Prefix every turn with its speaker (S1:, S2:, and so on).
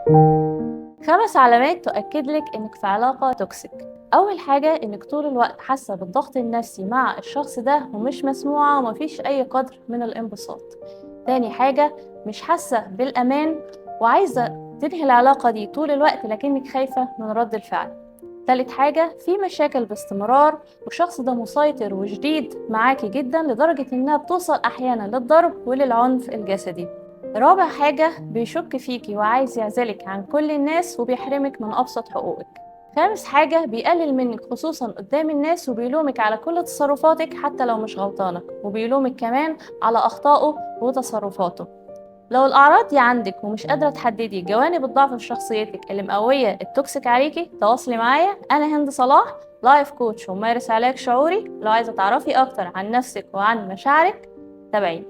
S1: 5 علامات تؤكد لك إنك في علاقة toxic. أول حاجة إنك طول الوقت حاسة بالضغط النفسي مع الشخص ده ومش مسموعة ومفيش أي قدر من الانبساط. تاني حاجة مش حاسة بالأمان وعايزة تنهي العلاقة دي طول الوقت لكنك خايفة من رد الفعل. تالت حاجة في مشاكل باستمرار والشخص ده مسيطر وشديد معاكي جدا لدرجة إنها بتوصل أحيانا للضرب وللعنف الجسدي. رابع حاجة بيشك فيكي وعايز يعزلك عن كل الناس وبيحرمك من أبسط حقوقك. خامس حاجة بيقلل منك خصوصا قدام الناس وبيلومك على كل تصرفاتك حتى لو مش غلطانة، وبيلومك كمان على أخطائه وتصرفاته. لو الأعراض دي عندك ومش قادرة تحددي جوانب الضعف في شخصيتك اللي مقوية ال toxic عليكي، تواصلي معايا. أنا هند صلاح، life coach ومارس علاج شعوري. لو عايزة تعرفي أكتر عن نفسك وعن مشاعرك تابعيني.